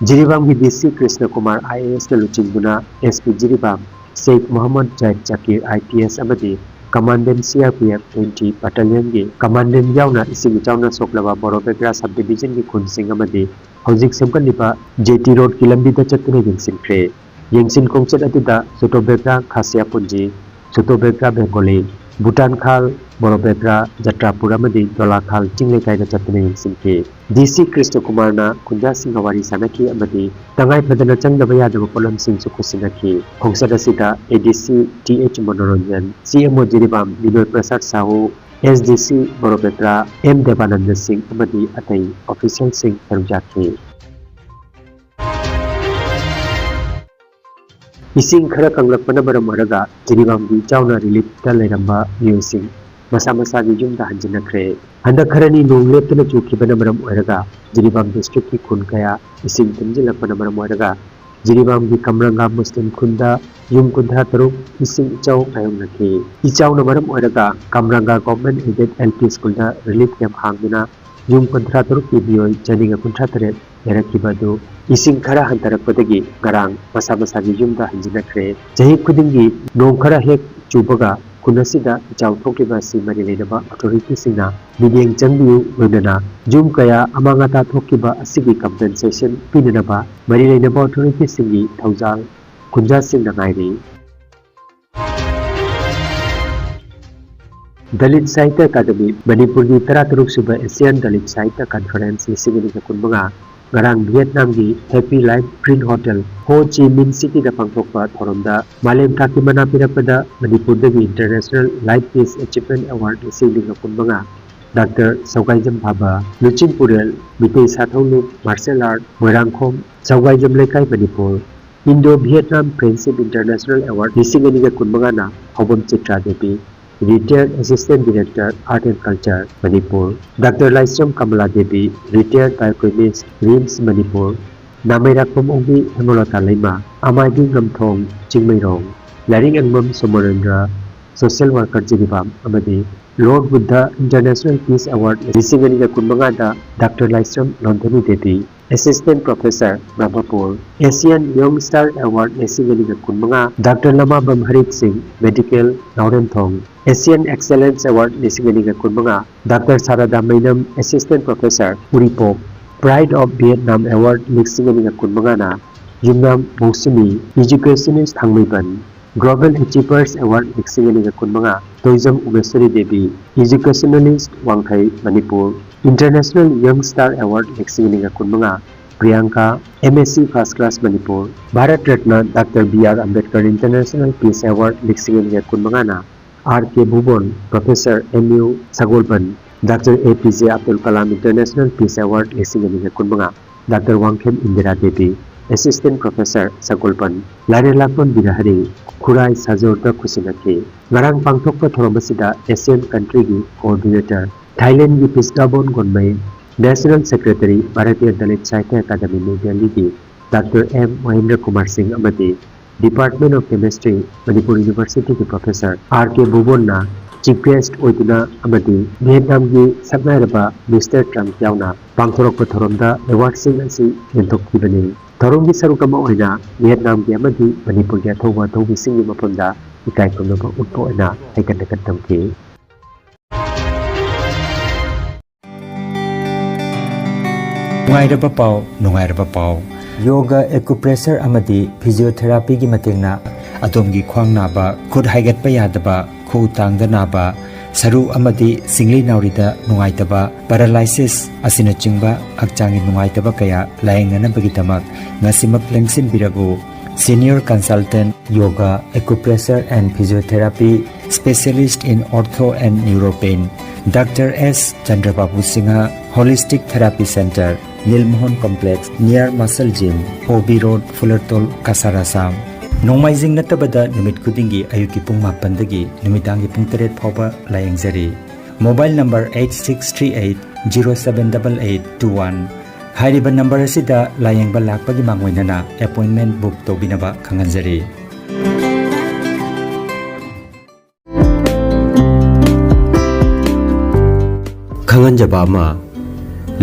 ꯖꯤꯔꯤꯕꯥꯝꯒꯤ ꯗꯤ ꯁꯤ ꯀ꯭ꯔꯤꯁꯅ ꯀꯨꯃꯥꯔ ꯑꯥꯏ ꯑꯦ ꯑꯦꯁꯅ ꯂꯨꯆꯤꯡꯗꯨꯅ S P Jiribam, Sheikh Mohammad ꯖꯥꯍꯤꯗ Zakir I P S ꯑꯃꯗꯤ commandant C R P F twenty ꯕꯠꯇꯥꯂꯤꯌꯟꯒꯤ ꯀꯃꯥꯟꯗꯦꯟ ꯌꯥꯎꯅ ꯏꯁꯤꯡ ꯏꯆꯥꯎꯅ ꯁꯣꯛꯂꯕ ꯕꯣꯔꯣꯕꯦꯒ꯭ꯔꯥ ꯁꯕ ꯗꯤꯕꯤꯖꯟꯒꯤ ꯈꯨꯟꯁꯤꯡ ꯑꯃꯗꯤ ꯍꯧꯖꯤꯛ ꯁꯦꯝꯒꯠꯂꯤꯕ ꯖꯦ ꯇꯤ ꯔꯣꯗꯀꯤ ꯂꯝꯕꯤꯗ ꯆꯠꯇꯨꯅ ꯌꯦꯡꯁꯤꯟꯈ꯭ꯔꯦ꯫ ꯌꯦꯡꯁꯤꯟ ꯈꯣꯡꯆꯠ ꯑꯗꯨꯗ ꯁꯨꯇꯣꯕꯦꯒ꯭ꯔꯥ ꯈꯥꯁꯤꯌꯥꯄꯨꯟꯖꯤ, ꯁꯨꯇꯣꯕꯦꯒ꯭ꯔꯥ ꯕꯦꯡꯒꯣꯂꯤ, ꯚꯨꯇꯥꯟ ꯈꯥꯜ, ꯕꯣꯔꯣꯄꯦꯇ꯭ꯔꯥ, ꯖꯇ꯭ꯔꯥꯄꯨꯔ ꯑꯃꯗꯤ ꯗꯣꯂꯥ ꯈꯥꯜ ꯆꯤꯡ ꯂꯩꯀꯥꯏꯗ ꯆꯠꯇꯨꯅ ꯌꯦꯡꯁꯤꯟꯈꯤ꯫ ꯗꯤ ꯁꯤ ꯀ꯭ꯔꯤꯁꯅ ꯀꯨꯃꯥꯔꯅ ꯈꯨꯟꯖꯥꯁꯤꯡꯒ ꯋꯥꯔꯤ ꯁꯥꯅꯈꯤ ꯑꯃꯗꯤ ꯇꯉꯥꯏ ꯐꯗꯅ ꯆꯪꯗꯕ ꯌꯥꯗꯕ ꯄꯣꯠꯂꯝꯁꯤꯡꯁꯨ ꯈꯨꯠꯁꯤꯟꯅꯈꯤ꯫ ꯈꯣꯡꯆꯠ ꯑꯁꯤꯗ ꯑꯦ ꯗꯤ ꯁꯤ ꯇꯤ ꯑꯩꯆ ꯃꯅꯣꯔꯟꯖꯟ, ꯁꯤ ꯑꯦꯝ ꯑꯣ ꯖꯤꯔꯤꯕꯥꯝ ꯕꯤꯅꯣꯏ ꯄ꯭ꯔꯁꯥꯗ ꯁꯥꯍꯨ, ꯑꯦꯁ ꯗꯤ ꯁꯤ ꯕꯣꯔꯣꯄꯦꯇ꯭ꯔꯥ ꯑꯦꯝ ꯗꯦꯕꯥꯅꯟꯗ ꯁꯤꯡ ꯑꯃꯗꯤ ꯑꯇꯩ ꯑꯣꯐꯤꯁꯤꯌꯦꯜꯁꯤꯡ ꯁꯔꯨꯛ ꯌꯥꯈꯤ꯫ ꯏꯁꯤꯡ ꯈꯔ ꯀꯪꯂꯛꯄꯅ ꯃꯔꯝ ꯑꯣꯏꯔꯒ ꯖꯤꯔꯤꯕꯥꯝꯒꯤ ꯏꯆꯥꯎꯅ ꯔꯤꯂꯤꯐꯇ ꯂꯩꯔꯝꯕ ꯃꯤꯑꯣꯏꯁꯤꯡ ꯃꯁꯥ ꯃꯁꯥꯒꯤ ꯌꯨꯝꯗ ꯍꯟꯖꯤꯟꯅꯈ꯭ꯔꯦ꯫ ꯍꯟꯗꯛ ꯈꯔꯅꯤ ꯅꯣꯡ ꯂꯦꯞꯇꯅ ꯆꯨꯈꯤꯕꯅ ꯃꯔꯝ ꯑꯣꯏꯔꯒ ꯖꯤꯔꯤꯕꯥꯝ ꯗꯤꯁꯇ꯭ꯔꯤꯛꯀꯤ ꯈꯨꯟ ꯀꯌꯥ ꯏꯁꯤꯡ ꯊꯨꯝꯖꯤꯜꯂꯛꯄꯅ ꯃꯔꯝ ꯑꯣꯏꯔꯒ ꯖꯤꯔꯤꯕꯥꯝꯒꯤ ꯀꯝꯔꯪꯒꯥ ꯃꯨꯁꯂꯤꯝ ꯈꯨꯟꯗ ꯌꯨꯝ ꯀꯨꯟꯊ꯭ꯔꯥ ꯇꯔꯨꯛ ꯏꯁꯤꯡ ꯏꯆꯥꯎ ꯃꯥꯌꯣꯛꯅꯈꯤ꯫ ꯏꯆꯥꯎꯅ ꯃꯔꯝ ꯑꯣꯏꯔꯒ ꯀꯝꯔꯪꯒꯥ ꯒꯣꯚꯔꯟꯃꯦꯟꯠ ꯑꯦꯗꯦꯗ ꯑꯦꯜ ꯄꯤ ꯁ꯭ꯀꯨꯜꯗ ꯔꯤꯂꯤꯐ ꯀꯦꯝꯞ ꯍꯥꯡꯗꯨꯅ ꯌꯨꯝ ꯀꯨꯟꯊ꯭ꯔꯥ ꯇꯔꯨꯛꯀꯤ ꯃꯤꯑꯣꯏ ꯆꯅꯤꯒ ꯀꯨꯟꯊ꯭ꯔꯥ ꯇꯔꯦꯠ ꯂꯩꯔꯛꯈꯤꯕ ꯑꯗꯨ ꯏꯁꯤꯡ ꯈꯔ ꯍꯟꯊꯔꯛꯄꯗꯒꯤ ꯉꯔꯥꯡ ꯃꯁꯥ ꯃꯁꯥꯒꯤ ꯌꯨꯝꯗ ꯍꯟꯖꯤꯟꯅꯈ꯭ꯔꯦ꯫ ꯆꯍꯤ ꯈꯨꯗꯤꯡꯒꯤ ꯅꯣꯡ ꯈꯔ ꯍꯦꯛ ꯆꯨꯕꯒ ꯈꯨꯟ ꯑꯁꯤꯗ ꯏꯆꯥꯎ ꯊꯣꯛꯂꯤꯕ ꯑꯁꯤ ꯃꯔꯤ ꯂꯩꯅꯕ ꯑꯣꯊꯣꯔꯤꯇꯤꯁꯤꯡꯅ ꯃꯤꯠꯌꯦꯡ ꯆꯪꯕꯤꯌꯨ, ꯂꯣꯏꯅꯅ ꯌꯨꯝ ꯀꯌꯥ ꯑꯃꯥꯡ ꯑꯇꯥ ꯊꯣꯛꯈꯤꯕ ꯑꯁꯤꯒꯤ ꯀꯝꯄꯦꯟꯁꯦꯁꯟ ꯄꯤꯅꯅꯕ ꯃꯔꯤ ꯂꯩꯅꯕ ꯑꯣꯊꯣꯔꯤꯇꯤꯁꯤꯡꯒꯤ ꯊꯧꯖꯥꯜ ꯈꯨꯟꯖꯥꯁꯤꯡꯅ ꯉꯥꯏꯔꯤ꯫ ꯗꯂꯤꯠ ꯁꯥꯍꯤꯇ꯭ꯌ ꯑꯦꯀꯥꯗꯃꯤ ꯃꯅꯤꯄꯨꯔꯒꯤ ꯇꯔꯥꯇꯔꯨꯛ ꯁꯨꯕ ꯑꯦꯁꯤꯌꯥꯟ ꯗꯂꯤꯠ ꯁꯥꯍꯤꯇ꯭ꯌ ꯀꯟꯐꯔꯦꯟꯁ ꯂꯤꯁꯤꯡ ꯑꯅꯤꯒ ꯀꯨꯟꯃꯉꯥ ꯉꯔꯥꯡ ꯚꯤꯌꯦꯠꯅꯥꯝꯒꯤ ꯍꯦꯄꯤ ꯂꯥꯏꯐ ꯒ꯭ꯔꯤꯟ ꯍꯣꯇꯦꯜ ꯍꯣ ꯆꯤ ꯃꯤꯟ ꯁꯤꯇꯤꯗ ꯄꯥꯡꯊꯣꯛꯄ ꯊꯧꯔꯝꯗ ꯃꯥꯂꯦꯝ ꯊꯥꯛꯀꯤ ꯃꯅꯥ ꯄꯤꯔꯛꯄꯗ ꯃꯅꯤꯄꯨꯔꯗꯒꯤ ꯏꯟꯇꯔꯅꯦꯁꯅꯦꯜ ꯂꯥꯏꯐ ꯄꯤꯁ ꯑꯦꯆꯤꯞꯃꯦꯟ ꯑꯦꯋꯥꯔꯗ ꯂꯤꯁꯤꯡ ꯑꯅꯤꯒ ꯀꯨꯟꯃꯉꯥ ꯗꯥꯛꯇꯔ ꯁꯧꯒꯥꯏꯖꯝ ꯐꯥꯕ, ꯂꯨꯆꯤꯟ ꯄꯨꯔꯦꯜ, ꯃꯤꯇꯩ ꯁꯥꯊꯧ ꯂꯨꯞ martial art, Moirangkhom, Sougaijam Leikai Manipur, Indo Vietnam friendship international award ꯂꯤꯁꯤꯡ ꯑꯅꯤꯒ ꯀꯨꯟꯃꯉꯥꯅ Haobam Chitra Devi, retired assistant director art and culture Manipur, doctor Laishram Kamala Devi, retired biochemist, RIMS Manipur, Nameirakpam Ongbi Hemalata Leima, Amaibi Ngamthong Chingmeirong, ꯂꯥꯏꯔꯤꯛ ꯑꯉꯝ ꯁꯣꯃꯣꯔꯦꯟꯗ꯭ꯔ, ꯁꯣꯁꯤꯌꯦꯜ ꯋꯥꯔꯀꯔ ꯖꯤꯔꯤꯕꯥꯝ ꯑꯃꯗꯤ lord Buddha international peace award ꯂꯤꯁꯤꯡ ꯑꯅꯤꯒ ꯀꯨꯟꯃꯉꯥꯗ doctor Laishram Lonthani Devi, assistant professor Brahmapur, Asian ꯌꯪ ꯁ꯭ꯇꯥꯔ ꯑꯦꯋꯥꯔꯗ ꯂꯤꯁꯤꯡ ꯑꯅꯤꯒ ꯀꯨꯟꯃꯉꯥ, ꯗꯥꯛꯇꯔ ꯂꯃꯥꯕꯝ ꯍꯔꯤꯠ ꯁꯤꯡ, medical, Naoremthong, Asian excellence award ꯂꯤꯁꯤꯡ ꯑꯅꯤꯒ ꯀꯨꯟꯃꯉꯥ, doctor Sarda Meinam, assistant professor, Uripok, pride of Vietnam award ꯂꯤꯁꯤꯡ ꯑꯅꯤꯒ ꯀꯨꯟꯃꯉꯥꯅ ꯌꯨꯝꯅꯥꯝ ꯃꯧꯁꯤꯃꯤ, ꯏꯖꯨꯀꯦꯁꯅꯤꯁ꯭ꯠ ꯊꯥꯡꯃꯩꯕꯟ, Global Achievers Award ꯂꯤꯁꯤꯡ ꯑꯅꯤꯒ ꯀꯨꯟꯃꯉꯥ, ꯇꯣꯏꯖꯝ ꯎꯃꯦꯁ꯭ꯋꯔꯤ ꯗꯦꯕꯤ, Educationalist, ꯋꯥꯡꯈꯩ, Manipur, International Young Star Award ꯂꯤꯁꯤꯡ ꯑꯅꯤꯒ ꯀꯨꯟꯃꯉꯥ, Priyanka, M S C First Class Manipur, Bharat Ratna doctor B R Ambedkar International Peace Award ꯂꯤꯁꯤꯡ ꯑꯅꯤꯒ ꯀꯨꯟꯃꯉꯥꯅ R K Bhubon, Professor M U Sagolband, doctor A P J Abdul Kalam International Peace Award ꯂꯤꯁꯤꯡ ꯑꯅꯤꯒ ꯀꯨꯟꯃꯉꯥ, doctor Wangkhem Indira Devi, Assistant Professor Sagolband, Lairenlakpam Birhari, Khurai ꯁꯖꯣꯔꯗ ꯈꯨꯠꯁꯤꯟꯅꯈꯤ꯫ ꯉꯔꯥꯡ ꯄꯥꯡꯊꯣꯛꯄ ꯊꯧꯔꯝ ꯑꯁꯤꯗ Asian countryꯒꯤ coordinator, ꯊꯥꯏꯂꯦꯟꯒꯤ Pistabon Gonmei, National Secretary, Bharatiya Dalit Sahitya academy new ꯗꯦꯜꯂꯤꯒꯤ ꯗꯥꯛꯇꯔ ꯑꯦꯝ ꯃꯍꯦꯟꯗ꯭ꯔ ꯀꯨꯃꯥꯔ ꯁꯤꯡ ꯑꯃꯗꯤ Department of Chemistry, ꯃꯅꯤꯄꯨꯔ Universityꯒꯤ Professor ꯑꯥꯔ ꯀꯦ ꯚꯨꯕꯣꯟꯅ Chief Guest ꯑꯣꯏꯗꯨꯅ ꯑꯃꯗꯤ ꯚꯤꯌꯦꯠꯅꯥꯝꯒꯤ ꯁꯛꯅꯥꯏꯔꯕ ꯃꯤꯁꯇꯔ ꯇ꯭ꯔꯝꯞ ꯌꯥꯎꯅ ꯄꯥꯡꯊꯣꯔꯛꯄ ꯊꯧꯔꯝꯗ ꯑꯦꯋꯥꯔꯗꯁꯤꯡ ꯑꯁꯤ ꯌꯦꯟꯊꯣꯛꯈꯤꯕꯅꯤ꯫ ꯊꯧꯔꯝꯒꯤ ꯁꯔꯨꯛ ꯑꯃ ꯑꯣꯏꯅ ꯚꯤꯌꯦꯠꯅꯥꯝꯒꯤ ꯑꯃꯗꯤ ꯃꯅꯤꯄꯨꯔꯒꯤ ꯑꯊꯧꯕ ꯑꯊꯧꯕꯤꯁꯤꯡꯒꯤ ꯃꯐꯝꯗ ꯏꯀꯥꯏ ꯈꯨꯝꯅꯕ ꯎꯠꯄ ꯑꯣꯏꯅ ꯍꯩꯀꯠ ꯂꯩꯀꯠ ꯇꯧꯈꯤ꯫ ꯅꯨꯡꯉꯥꯏꯔꯕ ꯄꯥꯎ, ꯅꯨꯡꯉꯥꯏꯔꯕ ꯄꯥꯎ꯫ ꯌꯣꯒ, acupressure ꯑꯃꯗꯤ physiotherapyꯒꯤ ꯃꯇꯦꯡꯅ ꯑꯗꯣꯝꯒꯤ ꯈ꯭ꯋꯥꯡ ꯅꯥꯕ, ꯈꯨꯠ ꯍꯥꯏꯒꯠꯄ ꯌꯥꯗꯕ, ꯈꯨꯎ ꯇꯥꯡꯗ ꯅꯥꯕ, ꯁꯔꯨ ꯑꯃꯗꯤ ꯁꯤꯡꯂꯤ ꯅꯥꯎꯔꯤꯗ ꯅꯨꯡꯉꯥꯏꯇꯕ, paralysis ꯑꯁꯤꯅꯆꯤꯡꯕ ꯍꯛꯆꯥꯡꯒꯤ ꯅꯨꯡꯉꯥꯏꯇꯕ ꯀꯌꯥ ꯂꯥꯌꯦꯡꯅꯅꯕꯒꯤꯗꯃꯛ ꯉꯁꯤꯃꯛ ꯂꯦꯡꯁꯤꯟꯕꯤꯔꯕꯨ꯫ Senior Consultant Yoga, Acupressure and Physiotherapy, Specialist in Ortho and Neuropain, Doctor S Chandrababu Singha, Holistic Therapy Center, Nilmohan Complex, near Muscle Gym, O B Road, Fulertol, Cachar, Assam꯫ ꯅꯣꯡꯃꯥꯏꯖꯤꯡ ꯅꯠꯇꯕꯗ ꯅꯨꯃꯤꯠ ꯈꯨꯗꯤꯡꯒꯤ ꯑꯌꯨꯛꯀꯤ ꯄꯨꯡ ꯃꯥꯄꯟꯗꯒꯤ ꯅꯨꯃꯤꯗꯥꯡꯒꯤ ꯄꯨꯡ ꯇꯔꯦꯠ ꯐꯥꯎꯕ ꯂꯥꯌꯦꯡꯖꯔꯤ꯫ Mobile number eight six three eight zero seven double eight two one꯫ ꯍꯥꯏꯔꯤꯕ ꯅꯝꯕꯔ ꯑꯁꯤꯗ ꯂꯥꯌꯦꯡꯕ ꯂꯥꯛꯄꯒꯤ ꯃꯥꯡꯑꯣꯏꯅꯅ appointment book ꯇꯧꯕꯤꯅꯕ ꯈꯪꯍꯟꯖꯔꯤ꯫ ꯈꯪꯍꯟꯖꯕ ꯑꯃ,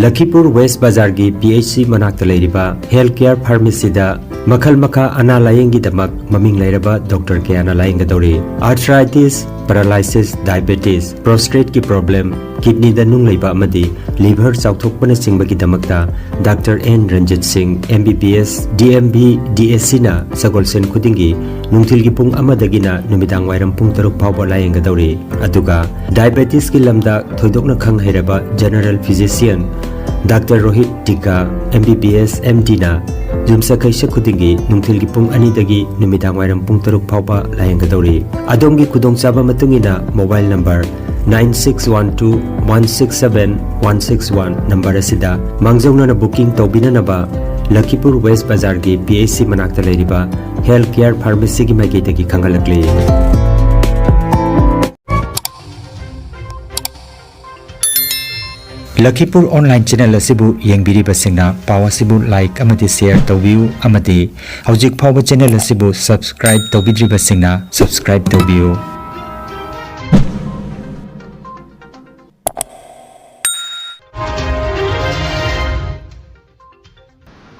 ꯂꯈꯤꯄꯨꯔ ꯋꯦꯁ ꯕꯖꯥꯔꯒꯤ P H C ꯃꯅꯥꯛꯇ ꯂꯩꯔꯤꯕ Health Care Pharmacyꯗ ꯃꯈꯜ ꯃꯈꯥ ꯑꯅꯥ ꯂꯥꯌꯦꯡꯒꯤꯗꯃꯛ ꯃꯃꯤꯡ ꯂꯩꯔꯕ ꯗꯣꯛꯇꯔ ꯀꯌꯥꯅ ꯂꯥꯌꯦꯡꯒꯗꯧꯔꯤ꯫ ꯑꯥꯔꯊ꯭ꯔꯥꯏꯇꯤꯁ, ꯄꯦꯔꯥꯂꯥꯏꯁꯤꯁ, ꯗꯥꯏꯕꯦꯇꯤꯁ, ꯄ꯭ꯔꯣꯁꯇꯦꯠꯀꯤ ꯄ꯭ꯔꯣꯕ꯭ꯂꯦꯝ, ꯀꯤꯗꯅꯤꯗ ꯅꯨꯡ ꯂꯩꯕ ꯑꯃꯗꯤ ꯂꯤꯚꯔ ꯆꯥꯎꯊꯣꯛꯄꯅꯆꯤꯡꯕꯒꯤꯗꯃꯛꯇ doctor N Ranjit Singh, M B B S, D M B, D S ꯁꯤꯅ ꯁꯒꯣꯜꯁꯦꯟ ꯈꯨꯗꯤꯡꯒꯤ ꯅꯨꯡꯊꯤꯜꯒꯤ ꯄꯨꯡ ꯑꯃꯗꯒꯤꯅ ꯅꯨꯃꯤꯗꯥꯡ ꯋꯥꯏꯔꯝ ꯄꯨꯡ ꯇꯔꯨꯛ ꯐꯥꯎꯕ ꯂꯥꯌꯦꯡꯒꯗꯧꯔꯤ꯫ ꯑꯗꯨꯒ ꯗꯥꯏꯕꯦꯇꯤꯁꯀꯤ ꯂꯝꯗ ꯊꯣꯏꯗꯣꯛꯅ ꯈꯪ ꯍꯩꯔꯕ ꯖꯦꯅꯔꯦꯜ ꯐꯤꯖꯤꯁꯤꯌꯟ ꯗꯥꯛꯇꯔ ꯔꯣꯍꯤꯠ ꯇꯤꯀꯥ, ꯑꯦꯝ ꯕꯤ ꯕꯤ ꯑꯦꯁ, ꯑꯦꯝ ꯗꯤꯅ ꯌꯨꯝꯁꯀꯩꯁ ꯈꯨꯗꯤꯡꯒꯤ ꯅꯨꯡꯊꯤꯜꯒꯤ ꯄꯨꯡ ꯑꯅꯤꯗꯒꯤ ꯅꯨꯃꯤꯗꯥꯡ ꯋꯥꯏꯔꯝ ꯄꯨꯡ ꯇꯔꯨꯛ ꯐꯥꯎꯕ ꯂꯥꯌꯦꯡꯒꯗꯧꯔꯤ꯫ ꯑꯗꯣꯝꯒꯤ ꯈꯨꯗꯣꯡꯆꯥꯕ ꯃꯇꯨꯡ ꯏꯟꯅ mobile number nine six one two one six seven one six one number ꯑꯁꯤꯗ ꯃꯥꯡꯖꯧꯅꯅ ꯕꯨꯀꯤꯡ ꯇꯧꯕꯤꯅꯅꯕ ꯂꯈꯤꯄꯨꯔ ꯋꯦꯁ ꯕꯖꯥꯔꯒꯤ ꯄꯤ ꯑꯩꯆ ꯁꯤ ꯃꯅꯥꯛꯇ ꯂꯩꯔꯤꯕ ꯍꯦꯜꯊ ꯀꯤꯌꯔ ꯐꯥꯔꯃꯥꯁꯤꯒꯤ ꯃꯥꯏꯀꯩꯗꯒꯤ ꯈꯪꯍꯜꯂꯛꯂꯤ꯫ ꯂꯈꯤꯄꯨꯔ ꯑꯣꯟꯂꯥꯏꯟ ꯆꯦꯅꯦꯜ ꯑꯁꯤꯕꯨ ꯌꯦꯡꯕꯤꯔꯤꯕꯁꯤꯡꯅ ꯄꯥꯎ ꯑꯁꯤꯕꯨ ꯂꯥꯏꯛ ꯑꯃꯗꯤ ꯁꯦꯌꯔ ꯇꯧꯕꯤꯌꯨ ꯑꯃꯗꯤ ꯍꯧꯖꯤꯛ ꯐꯥꯎꯕ ꯆꯦꯅꯦꯜ ꯑꯁꯤꯕꯨ ꯁꯕꯁꯀ꯭ꯔꯥꯏꯕ ꯇꯧꯕꯤꯗ꯭ꯔꯤꯕꯁꯤꯡꯅ ꯁꯕꯁꯀ꯭ꯔꯥꯏꯕ ꯇꯧꯕꯤꯌꯨ꯫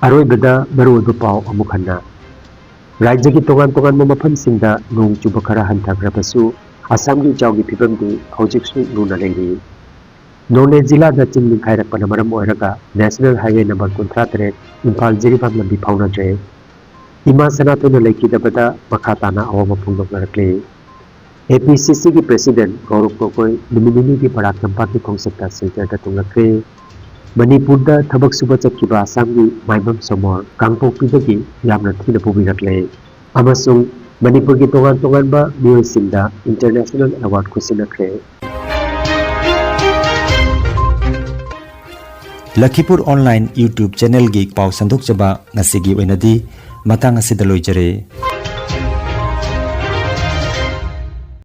ꯑꯔꯣꯏꯕꯗ ꯃꯔꯨꯑꯣꯏꯕ ꯄꯥꯎ ꯑꯃꯨꯛ ꯍꯟꯅ꯫ ꯔꯥꯖ꯭ꯌꯒꯤ ꯇꯣꯉꯥꯟ ꯇꯣꯉꯥꯟꯕ ꯃꯐꯝꯁꯤꯡꯗ ꯅꯣꯡ ꯆꯨꯕ ꯈꯔ ꯍꯟꯊꯈ꯭ꯔꯕꯁꯨ, ꯑꯁꯥꯝꯒꯤ ꯏꯆꯥꯎꯒꯤ ꯐꯤꯕꯝꯗꯤ ꯍꯧꯖꯤꯛꯁꯨ ꯂꯨꯅ ꯂꯩꯔꯤ꯫ ꯅꯣꯅꯦ ꯖꯤꯂꯥꯗ ꯆꯤꯡ ꯅꯤꯡꯈꯥꯏꯔꯛꯄꯅ ꯃꯔꯝ ꯑꯣꯏꯔꯒ ꯅꯦꯁꯅꯦꯜ ꯍꯥꯏꯋꯦ ꯅꯝꯕꯔ ꯀꯨꯟꯊ꯭ꯔꯥ ꯇꯔꯦꯠ ꯏꯝꯐꯥꯜ ꯖꯤꯔꯤꯕꯥꯝ ꯂꯝꯕꯤ ꯐꯥꯎꯅꯗ꯭ꯔꯦ꯫ ꯏꯃꯥ ꯁꯅꯥꯇꯣꯟꯅ ꯂꯩꯈꯤꯗꯕꯗ ꯃꯈꯥ ꯇꯥꯅ ꯑꯋꯥꯕ ꯐꯣꯡꯗꯣꯛꯅꯔꯛꯂꯤ꯫ ꯑꯦ ꯄꯤ ꯁꯤ ꯁꯤꯒꯤ ꯄ꯭ꯔꯦꯁꯤꯗꯦꯟꯠ ꯒꯧꯔꯕ ꯒꯣꯒꯣꯏ ꯅꯨꯃꯤꯠ ꯅꯤꯅꯤꯒꯤ ꯕꯔꯥꯛ ꯇꯝꯄꯥꯛꯀꯤ ꯈꯣꯡꯆꯠꯇ ꯁꯤꯜꯆꯔꯗ ꯊꯨꯡꯂꯈ꯭ꯔꯦ꯫ ꯃꯅꯤꯄꯨꯔꯗ ꯊꯕꯛ ꯁꯨꯕ ꯆꯠꯈꯤꯕ ꯑꯁꯥꯝꯒꯤ ꯃꯥꯏꯕꯝ ꯁꯣꯃꯣꯔ ꯀꯥꯡꯄꯣꯛꯄꯤꯗꯒꯤ ꯌꯥꯝꯅ ꯊꯤꯅ ꯄꯨꯕꯤꯔꯛꯂꯦ꯫ ꯑꯃꯁꯨꯡ ꯃꯅꯤꯄꯨꯔꯒꯤ ꯇꯣꯉꯥꯟ ꯇꯣꯉꯥꯟꯕ ꯃꯤꯑꯣꯏꯁꯤꯡꯗ ꯏꯟꯇꯔꯅꯦꯁꯅꯦꯜ ꯑꯦꯋꯥꯔꯗ ꯈꯨꯠꯁꯤꯟꯅꯈ꯭ꯔꯦ꯫ ꯂꯈꯤꯄꯨꯔ ꯑꯣꯟꯂꯥꯏꯟ YouTube ꯆꯦꯅꯦꯜꯒꯤ ꯄꯥꯎ ꯁꯟꯗꯣꯛꯆꯕ ꯉꯁꯤꯒꯤ ꯑꯣꯏꯅꯗꯤ ꯃꯇꯥꯡ ꯑꯁꯤꯗ ꯂꯣꯏꯖꯔꯦ꯫